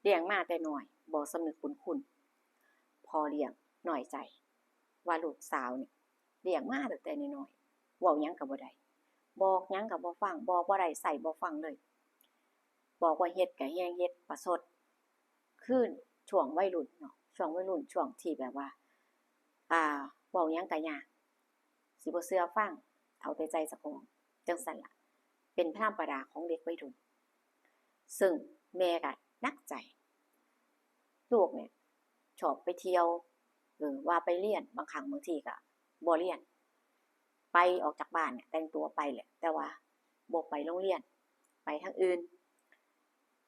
ລ້ຽງມາແຕ່ນ້ອຍ ບໍ່ສຳນຶກບຸນຄຸນ ພໍ່ລ້ຽງນ້ອຍໃຈວ່າລູກສາວນີ້ລ້ຽງມາຕັ້ງແຕ່ນ້ອຍໆ ເວົ້າຫຍັງກໍບໍ່ໄດ້ ບອກຫຍັງກໍບໍ່ຟັງ ບອກບໍ່ໄດ້ ໃຊ້ບໍ່ຟັງເລີຍ ບອກວ່າເຮັດກໍແຮງເຮັດປະຊົດ ຄືຊ່ວງໄວລຸ້ນເນາະ ຊ່ວງໄວລຸ້ນ ຊ່ວງທີ່ແບບວ່າ ອ່າ ເວົ້າຫຍັງກໍຍາກ ຊິບໍ່ເຊື່ອຟັງ ເອົາແຕ່ໃຈເຈົ້າຂອງ ຈັ່ງຊັ້ນລະ ເປັນທຳມະດາຂອງເດັກໄວລຸ້ນ ເຊິ່ງແມ່ກໍໜັກໃຈ ລູກນີ້ຊອບໄປທ່ຽວ ເອີ ວ່າໄປຮຽນ ບາງຄັ້ງບາງທີກໍບໍ່ຮຽນ ໄປອອກຈາກບ້ານນີ້ ແຕ່ງຕົວໄປແຫຼະ ແຕ່ວ່າບໍ່ໄປໂຮງຮຽນ ໄປທາງອື່ນ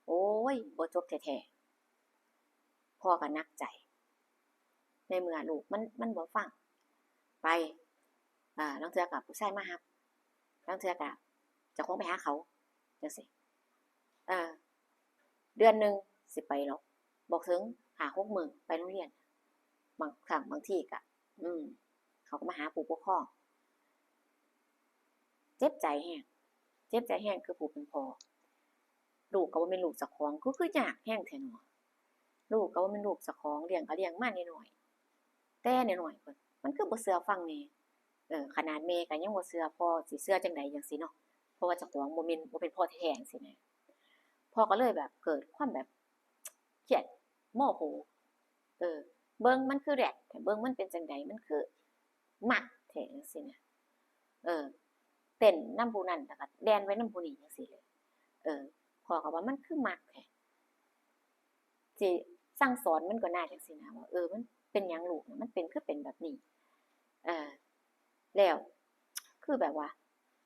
ໂອ້ຍ ບໍ່ຈົບແທ້ໆ ພໍ່ກໍໜັກໃຈ ໃນເມື່ອລູກມັນ ມັນບໍ່ຟັງ ໄປ ອ່າ ລາງເທື່ອກໍຜູ້ຊາຍມາຮັບ ລາງເທື່ອກໍເຈົ້າຂອງໄປຫາເຂົາ ຈັ່ງຊີ້ ເອີ ເດືອນໜຶ່ງຊິໄປດອກ ບໍ່ເຖິງຫ້າຫົກມື້ໄປໂຮງຮຽນ ບາງຄັ້ງບາງທີກໍ ອືມ ເຂົາກໍມາຫາຜູ້ປົກຄອງ ເຈັບໃຈແຮງ ເຈັບໃຈແຮງຄືຜູ້ເປັນພໍ່ ລູກກໍບໍ່ແມ່ນລູກເຈົ້າຂອງ ຄື ຄືຍາກແຮງແທ້ເນາະ ລູກກໍບໍ່ແມ່ນລູກເຈົ້າຂອງ ລ້ຽງກໍລ້ຽງມານ້ອຍໆ ແຕ່ນ້ອຍໆ ເພິ່ນ ມັນຄືບໍ່ເຊື່ອຟັງແດ່ ເອີ ຂະໜາດແມ່ກໍຍັງບໍ່ເຊື່ອ ພໍ່ຊິເຊື່ອຈັ່ງໃດ ຈັ່ງຊີ້ເນາະ ເພາະວ່າເຈົ້າຂອງບໍ່ແມ່ນ ບໍ່ແມ່ນພໍ່ແທ້ໆ ຈັ່ງຊີ້ນະ ພໍ່ກໍເລີຍແບບເກີດຄວາມແບບຄຽດ ໂມໂຫ ເອີ ເບິ່ງມັນຄືແຣັດແທ້ ເບິ່ງມັນເປັນຈັ່ງໃດ ມັນຄືມັກແທ້ ຈັ່ງຊີ້ນະ ເອີ ເຕັ້ນນຳຜູ້ນັ້ນ ແລ້ວກໍແລ່ນໄປນຳຜູ້ນີ້ ຈັ່ງຊີ້ເລີຍ ເອີ ພໍ່ກໍວ່າມັນຄືມັກແທ້ ຊິສັ່ງສອນມັນກ່ອນນາ ຈັ່ງຊີ້ນະ ວ່າ ເອີ ມັນເປັນຫຍັງລູກ ມັນເປັນ ຄືເປັນແບບນີ້ ເອີ ແລ້ວ ຄືແບບວ່າ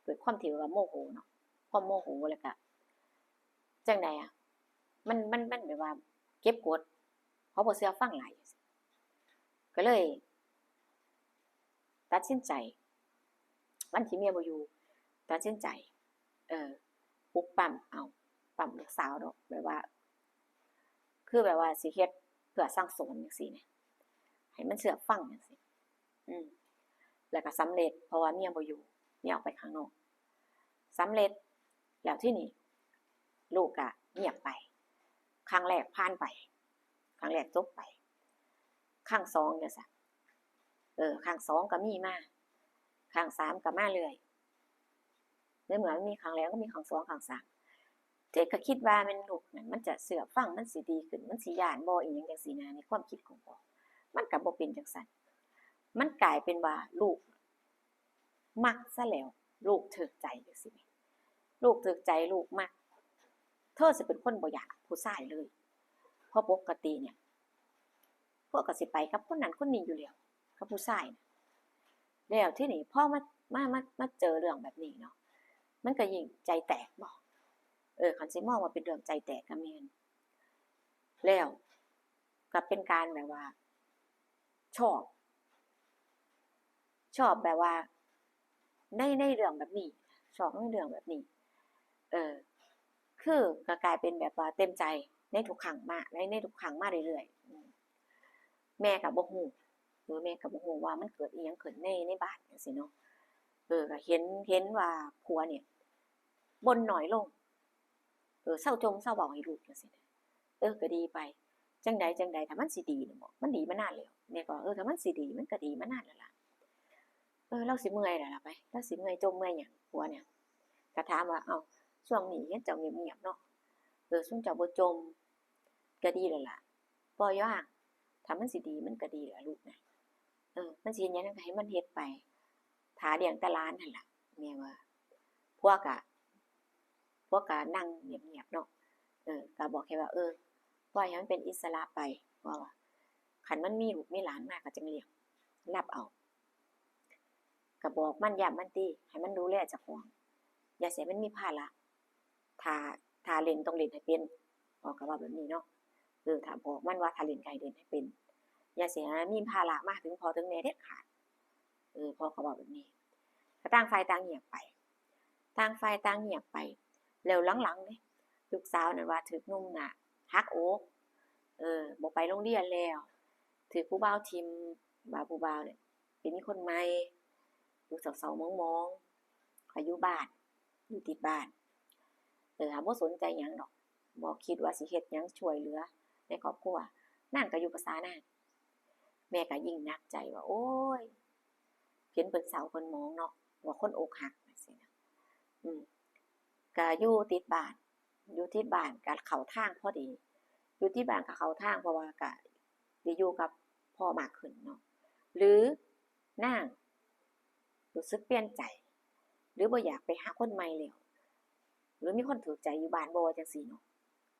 ດ້ວຍຄວາມທີ່ວ່າໂມໂຫເນາະ ຄວາມໂມໂຫ ແລ້ວກະຈັ່ງໃດອະ ມັນ ມັນ ມັນແບບວ່າເກັບກົດ ເຂົາບໍ່ເຊື່ອຟັງຫຼາຍ ຈັ່ງຊີ້ ກໍເລີຍຕັດສິນໃຈ ວັນທີ່ເມຍບໍ່ຢູ່ ຕັດສິນໃຈ ເອີ ປຸກປ້ຳ ເອົາ ປ້ຳລູກສາວເນາະ ແບບວ່າ ຄືແບບວ່າຊິເຮັດເພື່ອສັ່ງສອນຈັ່ງຊີ້ນະ ໃຫ້ມັນເຊື່ອຟັງຈັ່ງຊີ້ ອືມ ແລ້ວກໍສຳເລັດ ເພາະວ່າເມຍບໍ່ຢູ່ ເມຍອອກໄປຂ້າງນອກ ສຳເລັດ ແລ້ວທີນີ້ລູກກໍງຽບໄປ ຄັ້ງແລກຜ່ານໄປ ຄັ້ງແລກຈົບໄປ ຄັ້ງສອງຈັ່ງຊັ້ນ ເອີ ຄັ້ງສອງກໍມີມາ ຄັ້ງສາມກໍມາເລື້ອຍ ໃນເມື່ອມັນມີຄັ້ງແລກ ກໍມີຄັ້ງສອງ ຄັ້ງສາມ ເຈກໍຄິດວ່າແມ່ນລູກນັ້ນມັນຈະເຊື່ອຟັງ ມັນຊິດີຂຶ້ນ ມັນຊິຢ້ານບໍ່ ອີ່ຫຍັງຈັ່ງຊີ້ນະ ໃນຄວາມຄິດຂອງພໍ່ ມັນກໍບໍ່ເປັນຈັ່ງຊັ້ນ ມັນກາຍເປັນວ່າລູກມັກຊະແລ້ວ ລູກຖືກໃຈຈັ່ງຊີ້ແໝ່ ລູກຖືກໃຈ ລູກມັກ ເທີຊິເປັນຄົນບໍ່ຢາກຜູ້ຊາຍເລີຍ ເພາະປົກກະຕິນີ້ ພວກກໍຊິໄປກັບຄົນນັ້ນຄົນນີ້ຢູ່ແລ້ວ ກັບຜູ້ຊາຍນະ ແລ້ວທີນີ້ພໍມາ ມາ ມາ ມາເຈີເລື່ອງແບບນີ້ເນາະ ມັນກໍຍິ່ງໃຈແຕກເນາະ ເອີ ຄັນຊິມອງວ່າເປັນເລື່ອງໃຈແຕກກໍແມ່ນ ແລ້ວກໍເປັນການແບບວ່າຊອກ ຊອກແບບວ່າ ໃນ ໃນເລື່ອງແບບນີ້ ຊອກໃນເລື່ອງແບບນີ້ ເອີ ຄືກໍກາຍເປັນແບບວ່າເຕັມໃຈໃນທຸກຄັ້ງມາ ໃນ ໃນທຸກຄັ້ງມາເລື້ອຍໆ ອືມ ແມ່ກໍບໍ່ຮູ້ ເອີ ແມ່ກໍບໍ່ຮູ້ວ່າມັນເກີດອີ່ຫຍັງຂຶ້ນໃນ ໃນບ້ານຈັ່ງຊີ້ເນາະ ເອີ ກໍເຫັນ ເຫັນວ່າຜົວນີ້ບົ່ນໜ້ອຍລົງ ເອີ ເຊົາຈົ່ມເຊົາເວົ້າໃຫ້ລູກຈັ່ງຊີ້ ເອີ ກໍດີໄປ ຈັ່ງໃດຈັ່ງໃດ ຖ້າມັນຊິດີນີ້ເບາະ ມັນດີມານານແລ້ວ ແມ່ກໍວ່າ ເອີ ຖ້າມັນຊິດີ ມັນກໍດີມານານແລ້ວລະ ເອີ ລາວຊິເມື່ອຍແລ້ວລະໄປ ລາວຊິເມື່ອຍຈົ່ມເມື່ອຍຫຍັງ ຜົວນີ້ ກໍຖາມວ່າ ເອົ້າ ຊ່ວງນີ້ເຫັນເຈົ້າງຽບໆເນາະ ເອີ ຊຸມເຈົ້າບໍ່ຈົ່ມກໍດີແລ້ວລະ ປ່ອຍວ່າງ ຖ້າມັນຊິດີ ມັນກໍດີແລ້ວລູກນະ ເອີ ມັນຊິເຮັດຫຍັງກໍໃຫ້ມັນເຮັດໄປ ຖ້າລ້ຽງແຕ່ຫຼານຫັ້ນລະ ແມ່ວ່າ ຜົວກະ ຜົວກະນັ່ງງຽບໆເນາະ ເອີ ກະບອກແຄ່ວ່າ ເອີ ປ່ອຍໃຫ້ມັນເປັນອິດສະຫຼະໄປ ເວົ້າວ່າ ຄັນມັນມີລູກມີຫຼານມາກໍຈັ່ງລ້ຽງ ຮັບເອົາ ກະບອກມັນ ຢ້ຳມັນຕິ ໃຫ້ມັນດູແລເຈົ້າຂອງ ຢ່າຊິໃຫ້ມັນມີພາລະ ຖ້າ ຖ້າຫຼິ້ນຕ້ອງຫຼິ້ນໃຫ້ເປັນ ເວົ້າ ກໍເວົ້າແບບນີ້ເນາະ ເອີ ຖ້າບອກມັນວ່າຖ້າຫຼິ້ນກໍໃຫ້ຫຼິ້ນໃຫ້ເປັນ ຢ່າຊິໃຫ້ມີພາລະມາເຖິງພໍ່ເຖິງແມ່ເດັດຂາດ ເອີ ພໍ່ກໍເວົ້າແບບນີ້ ກໍຕ່າງຝ່າຍຕ່າງງຽບໄປ ຕ່າງຝ່າຍຕ່າງງຽບໄປ ແລ້ວຫຼັງໆເດ້ ລູກສາວນັ້ນວ່າຖືກໜຸ່ມໜ້າຫັກອົກ ເອີ ບໍ່ໄປໂຮງຮຽນແລ້ວ ຖືກຜູ້ບ່າວຖິ້ມ ວ່າຜູ້ບ່າວນີ້ໄປມີຄົນໃໝ່ ຢູ່ເສົ້າໆໝອງໆ ກໍຢູ່ບ້ານ ຢູ່ຕິດບ້ານ ເອີ ຫາບໍ່ສົນໃຈຫຍັງດອກ ບໍ່ຄິດວ່າຊິເຮັດຫຍັງຊ່ວຍເຫຼືອໃນຄອບຄົວ. ນາງກໍຢູ່ພາສານາງ. ແມ່ກໍຍິ່ງໜັກໃຈວ່າ ໂອ້ຍ ເຫັນເພິ່ນເສົ້າເພິ່ນໝອງເນາະ ວ່າຄົນອົກຫັກຈັ່ງຊີ້ນະ. ອືມ ກໍຢູ່ຕິດບ້ານ ຢູ່ຕິດບ້ານກໍເຂົ້າທາງພໍດີ ຢູ່ຕິດບ້ານກໍເຂົ້າທາງ ເພາະວ່າກໍໄດ້ຢູ່ກັບພໍ່ມາກຂຶ້ນເນາະ ຫຼືນາງຮູ້ສຶກປ່ຽນໃຈ ຫຼືບໍ່ຢາກໄປຫາຄົນໃໝ່ແລ້ວ ຫຼືມີຄົນຖືກໃຈຢູ່ບ້ານບໍ່ ຈັ່ງຊີ້ເນາະ.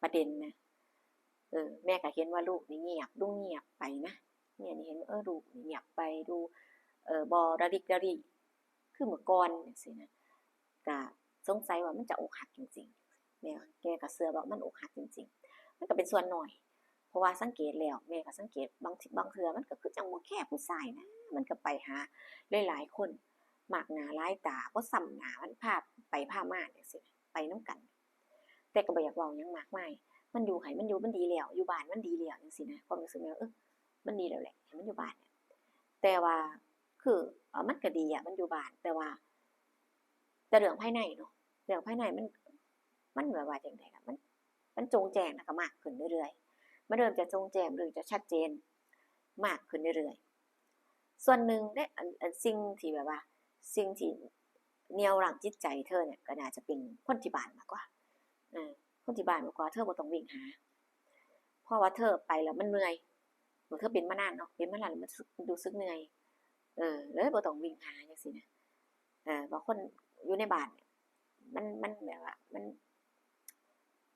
ປະເດັນນະ ເອີ ແມ່ກໍເຫັນວ່າລູກນີ້ງຽບ ດູງຽບໄປນະ. ແມ່ນີ້ເຫັນວ່າ ເອີ ລູກນີ້ງຽບໄປ ດູ ເອີ ບໍ່ລະລິກລະລິ ຄືເມື່ອກ່ອນຈັ່ງຊີ້ນະ. ກະສົງໄສວ່າມັນຈະອົກຫັກຈິງໆ. ແມ່ ແມ່ກໍເຊື່ອວ່າມັນອົກຫັກຈິງໆ. ມັນກໍເປັນສ່ວນໜ້ອຍ ເພາະວ່າສັງເກດແລ້ວ ແມ່ກໍສັງເກດ ບາງທີ ບາງເທື່ອມັນກໍຄືຈັ່ງບໍ່ແຄຜູ້ຊາຍນະ ມັນກໍໄປຫາຫຼາຍໆຄົນ ມັກໜ້າຫຼາຍຕາ ບໍ່ຊ້ຳໜ້າ ມັນພາໄປພາມາຈັ່ງຊີ້ນະ ໄປນຳກັນ. ແຕ່ກໍບໍ່ຢາກເວົ້າຫຍັງມາກມາຍ ມັນຢູ່ໃຫ້ມັນຢູ່ ມັນດີແລ້ວ ຢູ່ບ້ານມັນດີແລ້ວ ຈັ່ງຊີ້ນະ. ຄວາມຮູ້ສຶກແມ່ ເອີ ມັນດີແລ້ວແຫຼະ ໃຫ້ມັນຢູ່ບ້ານ. ແຕ່ວ່າ ຄື ເອີ ມັນກໍດີອະ ມັນຢູ່ບ້ານ ແຕ່ວ່າ ແຕ່ເລື່ອງພາຍໃນເນາະ ເລື່ອງພາຍໃນມັນ ມັນແບບວ່າຈັ່ງໃດລະ ມັນ ມັນໂຈ່ງແຈ້ງ ແລ້ວກໍມາກຂຶ້ນເລື້ອຍໆ ມັນເລີ່ມຈະໂຈ່ງແຈ້ງ ເລີ່ມຈະຊັດເຈນມາກຂຶ້ນເລື້ອຍໆ. ສ່ວນໜຶ່ງເດ້ ອັນ ອັນສິ່ງທີ່ແບບວ່າ ສິ່ງທີ່ໜ່ຽວຄັ້ງຈິດໃຈເທີນີ້ ກໍໜ້າຈະເປັນຄົນທີ່ບ້ານມາກກວ່າ ເອີ ຄົນທີ່ບ້ານມາກກວ່າ ເທີບໍ່ຕ້ອງວິ່ງຫາ ເພາະວ່າເທີໄປແລ້ວມັນເມື່ອຍ. ເອີ ເທີເປັນມານານເນາະ ເປັນມານານແລ້ວມັນຮູ້ສຶກເມື່ອຍ ເອີ ເລີຍບໍ່ຕ້ອງວິ່ງຫາຈັ່ງຊີ້ນະ. ເອີ ບາງຄົນຢູ່ໃນບ້ານ ມັນ ມັນແບບວ່າ ມັນ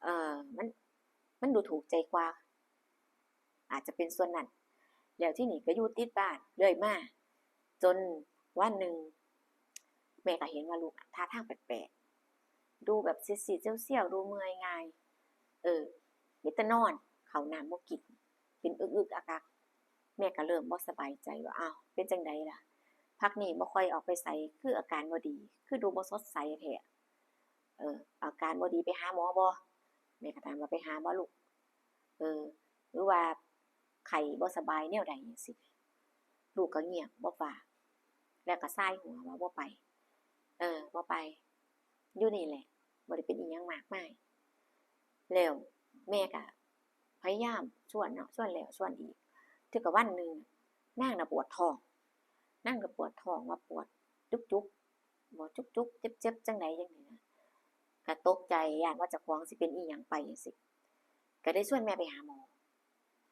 ເອີ ມັນ ມັນດູຖືກໃຈກວ່າ ອາດຈະເປັນສ່ວນນັ້ນ. ແລ້ວທີນີ້ກໍຢູ່ຕິດບ້ານເລື້ອຍມາ ຈົນວັນໜຶ່ງ ແມ່ກໍເຫັນວ່າລູກທ່າທາງແປກໆ ດູແບບຊີດໆຊຽວໆ ດູເມື່ອຍງ່າຍ ເອີ ມີແຕ່ນອນ ເຂົ້ານ້ຳບໍ່ກິນ ເປັນອຶກໆອັກໆ. ແມ່ກໍເລີ່ມບໍ່ສະບາຍໃຈວ່າ ອ້າວ ເປັນຈັ່ງໃດລະ ພັກນີ້ບໍ່ຄ່ອຍອອກໄປໃສ ຄືອາການບໍ່ດີ ຄືດູບໍ່ສົດໃສແທ້ ເອີ ອາການບໍ່ດີ ໄປຫາໝໍບໍ່? ແມ່ກໍຖາມວ່າ ໄປຫາບໍ່ລູກ? ເອີ ຫຼືວ່າໄຂ້ບໍ່ສະບາຍແນວໃດຈັ່ງຊີ້. ລູກກໍງຽບບໍ່ປາກ ແລ້ວກໍສາຍຫົວວ່າ ບໍ່ໄປ ເອີ ບໍ່ໄປ ຢູ່ນີ້ແຫຼະ ບໍ່ໄດ້ເປັນອີ່ຫຍັງມາກມາຍ. ແລ້ວແມ່ກໍພະຍາຍາມຊວນເນາະ ຊວນແລ້ວຊວນອີກ ເທື່ອກໍວັນໜຶ່ງ ນາງນະປວດທ້ອງ ນາງກໍປວດທ້ອງວ່າປວດຈຸກໆ ບໍ່ຈຸກໆ ເຈັບໆ ຈັ່ງໃດຈັ່ງນີ້ນະ ກໍຕົກໃຈ ຢ້ານວ່າເຈົ້າຂອງຊິເປັນອີ່ຫຍັງໄປຈັ່ງຊີ້ ກໍໄດ້ຊວນແມ່ໄປຫາໝໍ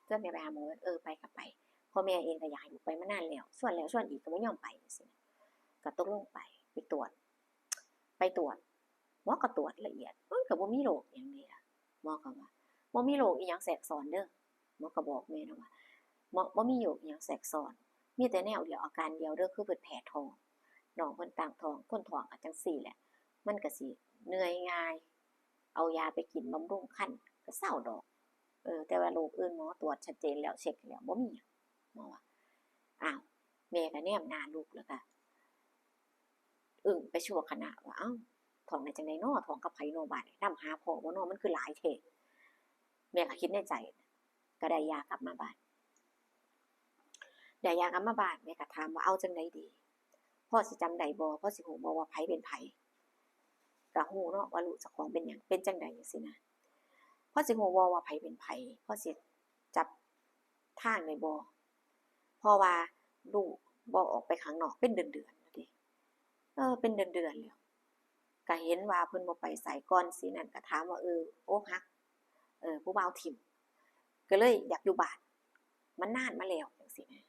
ຊວນແມ່ໄປຫາໝໍ ເອີ ໄປກໍໄປ ເພາະແມ່ເອງກໍຢາກໃຫ້ລູກໄປມານານແລ້ວ ຊວນແລ້ວຊວນອີກກໍບໍ່ຍອມໄປຈັ່ງຊີ້ນະ. ກໍຕົກລົງໄປ ໄປຕວດ ໄປຕວດ ໝໍກໍຕວດລະອຽດ ມັນກໍບໍ່ມີໂລກຫຍັງເດລະ ໝໍກໍວ່າ ບໍ່ມີໂລກອີ່ຫຍັງແຊກຊ້ອນເດີ ໝໍກໍບອກແມ່ນະວ່າ ບໍ່ ບໍ່ມີໂລກອີ່ຫຍັງແຊກຊ້ອນ ມີແຕ່ແນວດຽວ ອາການດຽວເດີ ຄືເພິ່ນແພ້ທ້ອງ ນ້ອງເພິ່ນຕັ້ງທ້ອງ ຄົນທ້ອງກໍຈັ່ງຊີ້ແຫຼະ ມັນກໍຊິເມື່ອຍງ່າຍ ເອົາຢາໄປກິນບຳລຸງຄັນກໍເຊົາດອກ ເອີ ແຕ່ວ່າໂລກອື່ນໝໍຕວດຊັດເຈນແລ້ວ ເຊັກແລ້ວ ບໍ່ມີຫຍັງ ໝໍວ່າ. ອ້າວ ແມ່ກໍແນມໜ້າລູກ ແລ້ວກໍອຶ້ງໄປຊົ່ວຂະນະວ່າ ເອົ້າ ທ້ອງໄດ້ຈັ່ງໃດນໍ ທ້ອງກັບໃຜນໍ ບາດນີ້ນຳຫາພໍ່ບໍ່ນໍ ມັນຄືຫຼາຍແທ້. ແມ່ກໍຄິດໃນໃຈ ກໍໄດ້ຢາກັບມາບ້ານ ໄດ້ຢາກັບມາບ້ານ ແມ່ກໍຖາມວ່າ ເອົາຈັ່ງໃດດີ ພໍຊິຈຳໄດ້ບໍ່ ພໍຊິຮູ້ບໍ່ວ່າໃຜເປັນໃຜ ກໍຮູ້ເນາະວ່າລູກເຈົ້າຂອງເປັນຫຍັງ ເປັນຈັ່ງໃດຈັ່ງຊີ້ນະ ພໍຊິຮູ້ບໍ່ວ່າໃຜເປັນໃຜ ພໍຊິຈັບທາງໄດ້ບໍ່ ເພາະວ່າລູກບໍ່ອອກໄປຂ້າງນອກເປັນເດືອນໆແລ້ວເດ ເອີ ເປັນເດືອນໆແລ້ວ ກໍເຫັນວ່າເພິ່ນບໍ່ໄປໃສ ກ່ອນຊິນັ້ນກໍຖາມວ່າ ເອີ ອົກຫັກ ເອີ ຜູ້ບ່າວຖິ້ມ ກໍເລີຍຢາກຢູ່ບ້ານ ມັນນານມາແລ້ວຈັ່ງຊີ້ນະ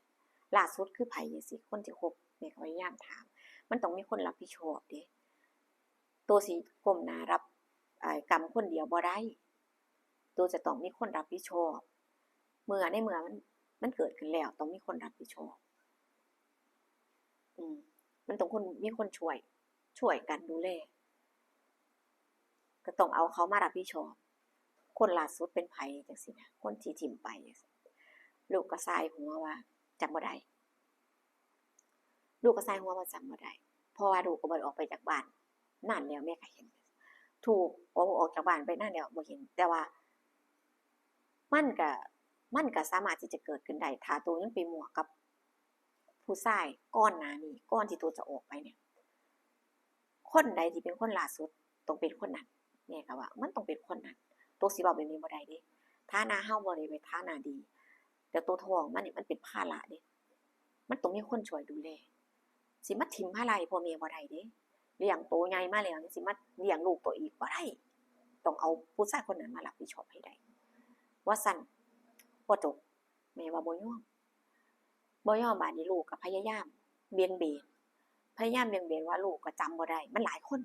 ລ່າສຸດຄືໃຜຈັ່ງຊີ້ ຄົນທີ່ຄົບ ແມ່ກໍພະຍາຍາມຖາມ ມັນຕ້ອງມີຄົນຮັບຜິດຊອບເດ ໂຕຊິກົ້ມໜ້າຮັບ ອາ ກຳຄົນດຽວບໍ່ໄດ້ ໂຕຈະຕ້ອງມີຄົນຮັບຜິດຊອບ ເມື່ອ ໃນເມື່ອມັນ ມັນເກີດຂຶ້ນແລ້ວ ຕ້ອງມີຄົນຮັບຜິດຊອບ ອືມ ມັນຕ້ອງຄົນ ມີຄົນຊ່ວຍ ຊ່ວຍກັນດູແລ ກໍຕ້ອງເອົາເຂົາມາຮັບຜິດຊອບ ຄົນລ່າສຸດເປັນໃຜ ຈັ່ງຊີ້ນະ ຄົນທີ່ຖິ້ມໄປ ລູກກໍສາຍຫົວວ່າຈຳບໍ່ໄດ້ ລູກກໍສາຍຫົວວ່າຈຳບໍ່ໄດ້ ເພາະວ່າລູກກໍບໍ່ໄດ້ອອກໄປຈາກບ້ານນານແລ້ວ ແມ່ກໍເຫັນ ຖືກອອກ ອອກຈາກບ້ານໄປນານແລ້ວ ບໍ່ເຫັນ ແຕ່ວ່າມັນກໍ ມັນກໍສາມາດທີ່ຈະເກີດຂຶ້ນໄດ້ ຖ້າໂຕຍັງໄປມົ້ວກັບຜູ້ຊາຍກ່ອນໜ້ານີ້ ກ່ອນທີ່ໂຕຈະອອກໄປນີ້ ຄົນໃດທີ່ເປັນຄົນລ່າສຸດ ຕ້ອງເປັນຄົນນັ້ນ ແມ່ກໍວ່າມັນຕ້ອງເປັນຄົນນັ້ນ ໂຕຊິເວົ້າແບບນີ້ບໍ່ໄດ້ເດ້. ຖານະເຮົາບໍ່ໄດ້ເປັນຖານະດີ ແຕ່ໂຕທ້ອງມານີ້ມັນເປັນພາລະເດ້. ມັນຕ້ອງມີຄົນຊ່ວຍດູແລ. ຊິມາຖິ້ມພາລະໃຫ້ພໍ່ແມ່ບໍ່ໄດ້ເດ້. ລ້ຽງໂຕໃຫຍ່ມາແລ້ວ ຍັງຊິມາລ້ຽງລູກໂຕອີກບໍ່ໄດ້. ຕ້ອງເອົາຜູ້ຊາຍຄົນນັ້ນມາຮັບຜິດຊອບໃຫ້ໄດ້ ວ່າຊັ້ນ. ບໍ່ຈົບ. ແມ່ວ່າບໍ່ຍອມ. ບໍ່ຍອມ ບາດນີ້ລູກກໍພະຍາຍາມບ່ຽງເບນ ພະຍາຍາມບ່ຽງເບນວ່າລູກກໍຈຳບໍ່ໄດ້ ມັນຫຼາຍຄົນ.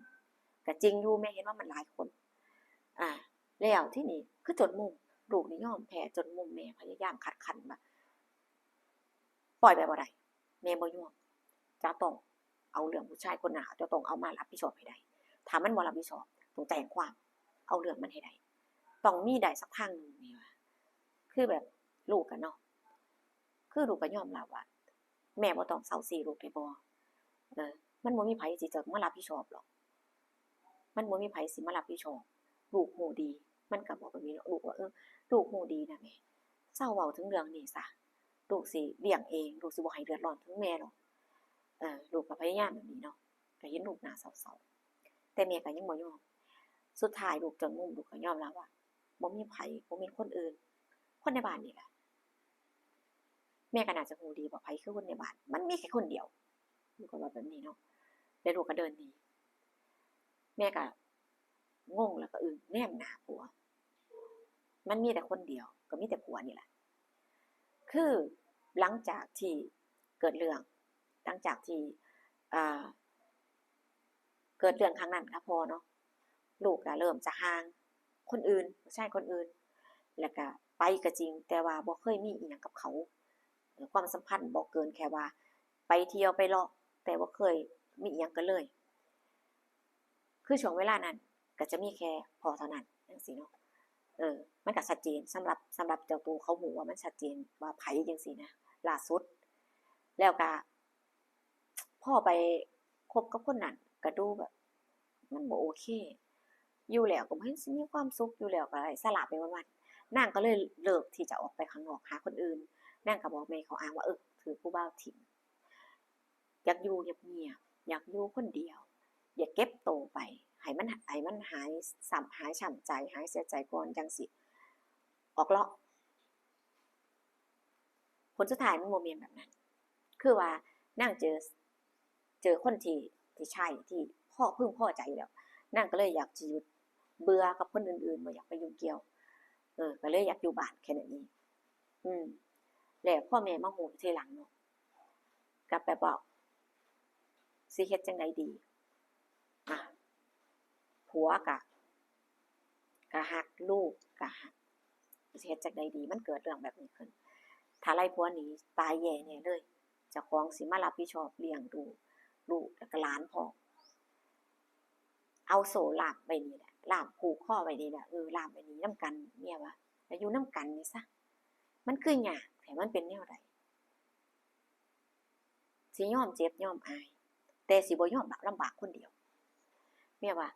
ກໍຈິງຢູ່ ແມ່ເຫັນວ່າມັນຫຼາຍຄົນ. ອາ ແລ້ວທີນີ້ຄືຈົນມຸມ ລູກນີ້ຍອມແພ້ຈົນມຸມ. ແມ່ພະຍາຍາມຂັດຂັນວ່າ ປ່ອຍໄປບໍ່ໄດ້ ແມ່ບໍ່ຍອມ. ເຈົ້າຕ້ອງເອົາເລື່ອງຜູ້ຊາຍຄົນນັ້ນ ເຈົ້າຕ້ອງເອົາມາຮັບຜິດຊອບໃຫ້ໄດ້. ຖ້າມັນບໍ່ຮັບຜິດຊອບ ຕ້ອງແຈ້ງຄວາມ ເອົາເລື່ອງມັນໃຫ້ໄດ້. ຕ້ອງມີໄດ້ສັກທາງໜຶ່ງ ແມ່ວ່າ. ຄືແບບລູກກະເນາະ ຄືລູກກໍຍອມຮັບວ່າ ແມ່ບໍ່ຕ້ອງເຊົາຊີ້ລູກໄດ້ບໍ່? ເອີ ມັນບໍ່ມີໃຜຊິຈະມາຮັບຜິດຊອບດອກ. ມັນບໍ່ມີໃຜຊິມາຮັບຜິດຊອບ. ລູກຮູ້ດີ ມັນກໍບອກແບບນີ້ເນາະ ລູກວ່າ ເອີ ລູກຮູ້ດີນະແມ່ ເຊົາເວົ້າເຖິງເລື່ອງນີ້ຊະ. ລູກຊິລ້ຽງເອງ ລູກຊິບໍ່ໃຫ້ເດືອດຮ້ອນເຖິງແມ່ດອກ. ເອີ ລູກກໍພະຍາຍາມແບບນີ້ເນາະ ກໍເຫັນລູກໜ້າເສົ້າໆ ແຕ່ແມ່ກໍຍັງບໍ່ຍອມ. ສຸດທ້າຍລູກຈົນມຸມ ລູກກໍຍອມຮັບວ່າ ບໍ່ມີໃຜ ບໍ່ແມ່ນຄົນອື່ນ ຄົນໃນບ້ານນີ້ແຫຼະ. ແມ່ກໍໜ້າຈະຮູ້ດີວ່າໃຜຄືຄົນໃນບ້ານ ມັນມີແຄ່ຄົນດຽວ. ລູກກໍເວົ້າແບບນີ້ເນາະ ແລ້ວລູກກໍເດີນໜີ. ແມ່ກໍງົງ ແລ້ວກໍອຶ້ງແນມໜ້າຜົວ. ມັນມີແຕ່ຄົນດຽວ ກໍມີແຕ່ຜົວນີ້ແຫຼະ. ຄືຫຼັງຈາກທີ່ເກີດເລື່ອງ ຫຼັງຈາກທີ່ ເອີ ເກີດເລື່ອງຄັ້ງນັ້ນກັບພໍ່ເນາະ ລູກກໍເລີ່ມຈະຫ່າງຄົນອື່ນ ຜູ້ຊາຍຄົນອື່ນ ແລ້ວກໍໄປກໍຈິງ ແຕ່ວ່າບໍ່ເຄີຍມີອີ່ຫຍັງກັບເຂົາ. ຄວາມສຳພັນບໍ່ເກີນແຄ່ວ່າໄປທ່ຽວໄປເລາະ ແຕ່ບໍ່ເຄີຍມີອີ່ຫຍັງກັນເລີຍ. ຄືຊ່ວງເວລານັ້ນກໍຈະມີແຄ່ພໍ່ເທົ່ານັ້ນ ຈັ່ງຊີ້ເນາະ. ເອີ ມັນກໍຊັດເຈນ ສຳລັບ ສຳລັບເຈົ້າໂຕ ເຂົາຮູ້ວ່າມັນຊັດເຈນວ່າໃຜ ຈັ່ງຊີ້ນະ ລ່າສຸດ. ແລ້ວກໍພໍໄປຄົບກັບຄົນນັ້ນ ກໍດູແບບມັນບໍ່ໂອເຄຢູ່ແລ້ວ ກໍບໍ່ເຫັນຊິມີຄວາມສຸກຢູ່ແລ້ວ ກໍໄດ້ສະຫຼະໄປວັນໆ. ນາງກໍເລີຍເລີກທີ່ຈະອອກໄປຂ້າງນອກຫາຄົນອື່ນ. ນາງກໍບອກແມ່ເຂົາອ້າງວ່າ ເອີ ຖືກຜູ້ບ່າວຖິ້ມ. ຢາກຢູ່ງຽບໆ ຢາກຢູ່ຄົນດຽວ ຢາກເກັບໂຕໄປ ໃຫ້ມັນ ໃຫ້ມັນຫາຍຊ້ຳ ຫາຍຊ້ຳໃຈ ຫາຍເສຍໃຈກ່ອນ ຈັ່ງຊິອອກເລາະ. ຜົນສຸດທ້າຍມັນບໍ່ແມ່ນແບບນັ້ນ ຄືວ່ານາງເຈີ ເຈີຄົນທີ່ ທີ່ໃຊ່ ທີ່ພໍ ເພິ່ງພໍໃຈແລ້ວ ນາງກໍເລີຍຢາກຈະຢຸດ ເບື່ອກັບຄົນອື່ນໆ ບໍ່ຢາກໄປຫຍຸ້ງກ່ຽວ. ເອີ ກໍເລີຍຢາກຢູ່ບ້ານແຄ່ນັ້ນເອງ. ອືມ ແລ້ວພໍແມ່ມາຮູ້ທີຫຼັງເນາະ ກໍແບບວ່າ ຊິເຮັດຈັ່ງໃດດີ? ອາ ຜົວກະ ກະຮັກ ລູກກະຮັກ ຊິເຮັດຈັ່ງໃດດີ? ມັນເກີດເລື່ອງແບບນີ້ຂຶ້ນ ຖ້າໄລ່ຜົວໜີ ຕາຍແຍ່ແນ່ເລີຍ. ເຈົ້າຂອງຊິມາຮັບຜິດຊອບລ້ຽງດູລູກ ແລ້ວກະຫຼານພ້ອມ. ເອົາໂສ້ລ່າມໄວ້ນີ້ແຫຼະ ລ່າມຜູກຄໍໄວ້ນີ້ແຫຼະ ເອີ ລ່າມໄວ້ນີ້ນຳກັນ. ເມຍວ່າ ແລ້ວຢູ່ນຳກັນນີ້ຊະ ມັນຄືຍາກແທ້ ມັນເປັນແນວໃດ? ຊິຍອມເຈັບຍອມອາຍ ແຕ່ຊິບໍ່ຍອມລຳບາກຄົນດຽວ. ເມຍວ່າ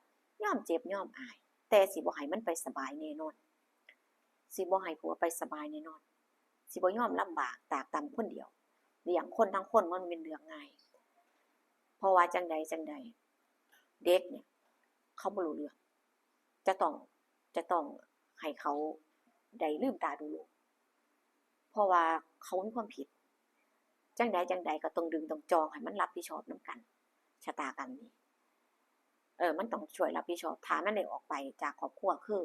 ຍອມເຈັບຍອມອາຍ ແຕ່ຊິບໍ່ໃຫ້ມັນໄປສະບາຍແນ່ນອນ ຊິບໍ່ໃຫ້ຜົວໄປສະບາຍແນ່ນອນ ຊິບໍ່ຍອມລຳບາກຕາກຕຳຄົນດຽວ. ລ້ຽງຄົນທັງຄົນມັນບໍ່ແມ່ນເລື່ອງງ່າຍ ເພາະວ່າຈັ່ງໃດຈັ່ງໃດ ເດັກນີ້ເຂົາບໍ່ຮູ້ເລື່ອງ ຈະຕ້ອງ ຈະຕ້ອງໃຫ້ເຂົາໄດ້ລືມຕາດູໂລກ ເພາະວ່າເຂົາມີຄວາມຜິດ. ຈັ່ງໃດຈັ່ງໃດກໍຕ້ອງດຶງຕ້ອງຈ່ອງໃຫ້ມັນຮັບຜິດຊອບນຳກັນ ຊະຕາກັນນີ້ ເອີ ມັນຕ້ອງຊ່ວຍຮັບຜິດຊອບ. ຖ້າມັນໄດ້ອອກໄປຈາກຄອບຄົວ ຄື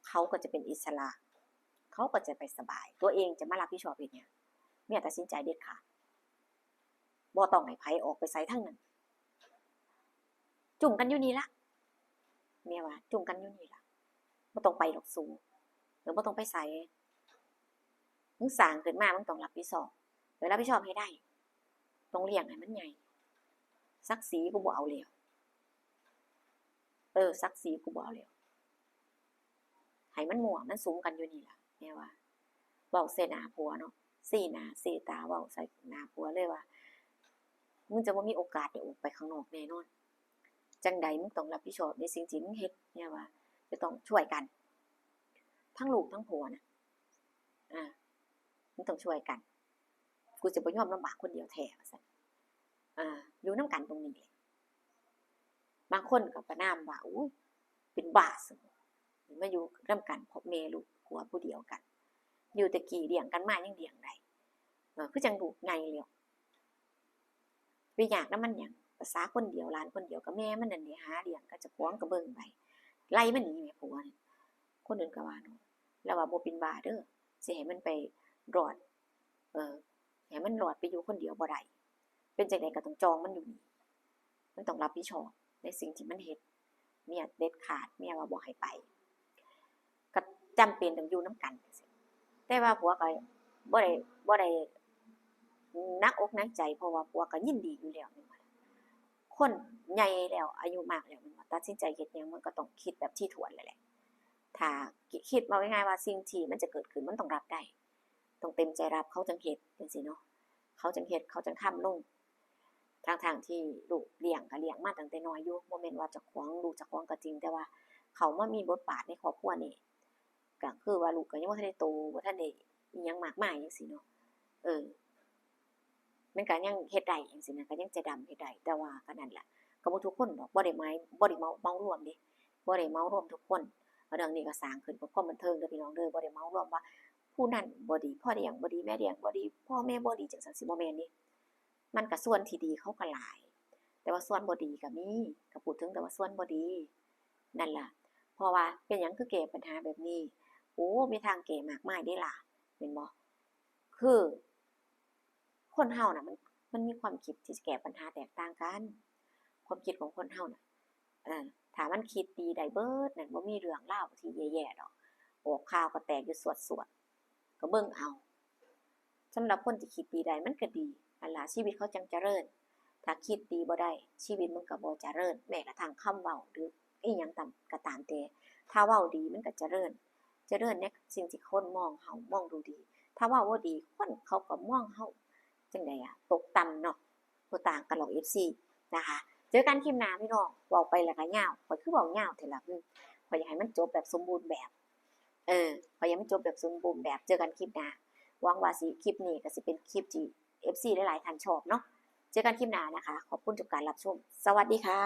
ເຂົາກໍຈະເປັນອິດສະຫຼະ ເຂົາກໍຈະໄປສະບາຍ ຕົວເອງຈະມາຮັບຜິດຊອບເຮັດຫຍັງ? ເມຍຕັດສິນໃຈເດັດຂາດ ບໍ່ຕ້ອງໃຫ້ໃຜອອກໄປໃສທັງນັ້ນ. ຈຸ້ມກັນຢູ່ນີ້ລະ ເມຍວ່າ ຈຸ້ມກັນຢູ່ນີ້ລະ ບໍ່ຕ້ອງໄປດອກສູ ເອີ ບໍ່ຕ້ອງໄປໃສ. ມຶງສ້າງຂຶ້ນມາ ມຶງຕ້ອງຮັບຜິດຊອບ ເອີ ຮັບຜິດຊອບໃຫ້ໄດ້ ຕ້ອງລ້ຽງໃຫ້ມັນໃຫຍ່. ສັກສີກູບໍ່ເອົາແລ້ວ ເອີ ສັກສີກູບໍ່ເອົາແລ້ວ ໃຫ້ມັນມົ້ວມັນສຸມກັນຢູ່ນີ້ລະ ແມ່ວ່າ. ເວົ້າໃສ່ໜ້າຜົວເນາະ ຊີ້ໜ້າຊີ້ຕາເວົ້າໃສ່ໜ້າຜົວເລີຍວ່າ ມຶງຈະບໍ່ມີໂອກາດໄດ້ອອກໄປຂ້າງນອກແນ່ນອນ. ຈັ່ງໃດມຶງຕ້ອງຮັບຜິດຊອບໃນສິ່ງທີ່ມຶງເຮັດ ແມ່ວ່າ ຈະຕ້ອງຊ່ວຍກັນ ທັງລູກທັງຜົວນະ ອາ ມຶງຕ້ອງຊ່ວຍກັນ. ກູຈະບໍ່ຍອມລຳບາກຄົນດຽວແທ້ ວ່າຊັ້ນ. ອາ ຢູ່ນຳກັນຕົງນີ້ແຫຼະ. ບາງຄົນກໍປະນາມວ່າ ໂອ້ຍ ເປັນບ້າຊັ້ນ ເປັ ມາຢູ່ນຳກັນ ເພາະແມ່ລູກຜົວຜູ້ດຽວກັນ ຢູ່ແຕ່ກີ້ລ້ຽງກັນມາຍັງລ້ຽງໄດ້ ເອີ ຄືຈັ່ງລູກໃຫຍ່ແລ້ວ ໄປຍາກນຳມັນຫຍັງ ປະສາຄົນດຽວ ຫຼານຄົນດຽວ ກໍແມ່ມັນນັ້ນເດຫາລ້ຽງ ກໍເຈົ້າຂອງກໍເບິ່ງໄປ ໄລ່ມັນໜີແມ່ຜົວນັ້ນ. ຄົນອື່ນກໍວ່າເນາະ ລາວວ່າບໍ່ເປັນຫວັດເດີ ຊິໃຫ້ມັນໄປລອດ ເອີ ໃຫ້ມັນລອດໄປຢູ່ຄົນດຽວບໍ່ໄດ້ ເປັນຈັ່ງໃດກໍຕ້ອງຈ່ອງມັນຢູ່ນີ້ ມັນຕ້ອງຮັບຜິດຊອບໃນສິ່ງທີ່ມັນເຮັດ ເມຍເດັດຂາດ ເມຍວ່າບໍ່ໃຫ້ໄປ ກໍຈຳເປັນຕ້ອງຢູ່ນຳກັນ ແຕ່ວ່າຜົວກໍບໍ່ໄດ້ ບໍ່ໄດ້ໜັກອົກໜັກໃຈ ເພາະວ່າຜົວກໍຍິນດີຢູ່ແລ້ວ ແມ່ນບໍ່ລະ? ຄົນໃຫຍ່ແລ້ວ ອາຍຸມາກແລ້ວ ແມ່ນບໍ່? ຕັດສິນໃຈເຮັດຫຍັງ ມັນກໍຕ້ອງຄິດແບບຖີ່ຖ້ວນແລ້ວແຫຼະ ຖ້າ ຄິດ ເວົ້າງ່າຍໆວ່າ ສິ່ງທີ່ມັນຈະເກີດຂຶ້ນ ມັນຕ້ອງຮັບໄດ້ ຕ້ອງເຕັມໃຈຮັບ ເຂົາຈັ່ງເຮັດ ຈັ່ງຊີ້ເນາະ ເຂົາຈັ່ງເຮັດ ເຂົາຈັ່ງທຳລົງ ທັງໆທີ່ລູກລ້ຽງກໍລ້ຽງມາຕັ້ງແຕ່ນ້ອຍຢູ່ ບໍ່ແມ່ນວ່າເຈົ້າຂອງ ລູກເຈົ້າຂອງກໍຈິງ ແຕ່ວ່າເຂົ້າມາມີບົດບາດໃນຄອບຄົວນີ້ ກໍຄືວ່າລູກກໍຍັງບໍ່ທັນໄດ້ໂຕ ບໍ່ທັນໄດ້ອີ່ຫຍັງມາກມາຍ ຈັ່ງຊີ້ເນາະ ເອີ ມັນກໍຍັງເຮັດໄດ້ ຈັ່ງຊີ້ນະ ກໍຍັງໃຈດຳເຮັດໄດ້ ແຕ່ວ່າກໍນັ້ນລະ ກໍບໍ່ທຸກຄົນດອກ ບໍ່ໄດ້ໝາຍ ບໍ່ໄດ້ເໝົາ ເໝົາລວມເດ້ ບໍ່ໄດ້ເໝົາລວມທຸກຄົນ ເລື່ອງນີ້ກໍສ້າງຂຶ້ນເພື່ອຄວາມບັນເທີງເດີພີ່ນ້ອງເດີ ບໍ່ໄດ້ເໝົາລວມວ່າ ຜູ້ນັ້ນບໍ່ດີ ພໍ່ລ້ຽງບໍ່ດີ ແມ່ລ້ຽງບໍ່ດີ ພໍ່ແມ່ບໍ່ດີ ຈັ່ງຊັ້ນ ຊິບໍ່ແມ່ນເດ້ ມັນກໍສ່ວນທີ່ດີເຂົາກໍຫຼາຍ ແຕ່ວ່າສ່ວນບໍ່ດີກໍມີ ກໍພູດເຖິງແຕ່ວ່າສ່ວນບໍ່ດີ ນັ້ນລະ ເພາະວ່າເປັນຫຍັງຄືແກ້ບັນຫາແບບນີ້ ໂອ້ ມີທາງແກ້ມາກມາຍເດ້ລະ ແມ່ນບໍ່? ຄືຄົນເຮົານະ ມັນ ມັນມີຄວາມຄິດທີ່ຈະແກ້ບັນຫາແຕກຕ່າງກັນ ຄວາມຄິດຂອງຄົນເຮົານະ ເອີ ຖ້າມັນຄິດດີໄດ້ເບິດນັ້ນ ບໍ່ມີເລື່ອງລາວທີ່ແຍ່ໆດອກ ອອກຂ່າວກໍແຕກຢູ່ສວດໆ ກໍເບິ່ງເອົາ ສຳລັບຄົນທີ່ຄິດດີໄດ້ ມັນກໍດີ ຫັ້ນລະ ຊີວິດເຂົາຈັ່ງຈະເລີນ ຖ້າຄິດດີບໍ່ໄດ້ ຊີວິດມັນກໍບໍ່ຈະເລີນ ແມ້ກະທັ່ງຄຳເວົ້າ ຫຼື ອີ່ຫຍັງຕາມ ກໍຕາມແຕ່ ຖ້າເວົ້າດີມັນກໍຈະເລີນ ຈະເລີນໃນສິ່ງທີ່ຄົນມອງເຮົາ ມອງດູດີ ຖ້າເວົ້າບໍ່ດີ ຄົນເຂົາກໍມອງເຮົາຈັ່ງໃດອະ ຕົກຕ່ຳເນາະ ບໍ່ຕ່າງກັນດອກ ເອັຟຊີ ນະຄະ ເຈີກັນຄລິບໜ້າພີ່ນ້ອງ ເວົ້າໄປແລ້ວກໍຍາວ ຂ້ອຍຄືເວົ້າຍາວແທ້ລະ ຂ້ອຍຢາກໃຫ້ມັນຈົບແບບສົມບູນແບບ ເອີ ຂ້ອຍຢາກໃຫ້ມັນຈົບແບບສົມບູນແບບ ເຈີກັນຄລິບໜ້າ ຫວັງວ່າຊິ ຄລິບນີ້ກໍຊິເປັນຄລິບທີ່ ເອັຟຊີ ຫຼາຍໆທ່ານຊອບເນາະ ເຈີກັນຄລິບໜ້ານະຄະ ຂອບຄຸນທຸກການຮັບຊົມ ສະຫວັດດີຄ່ະ.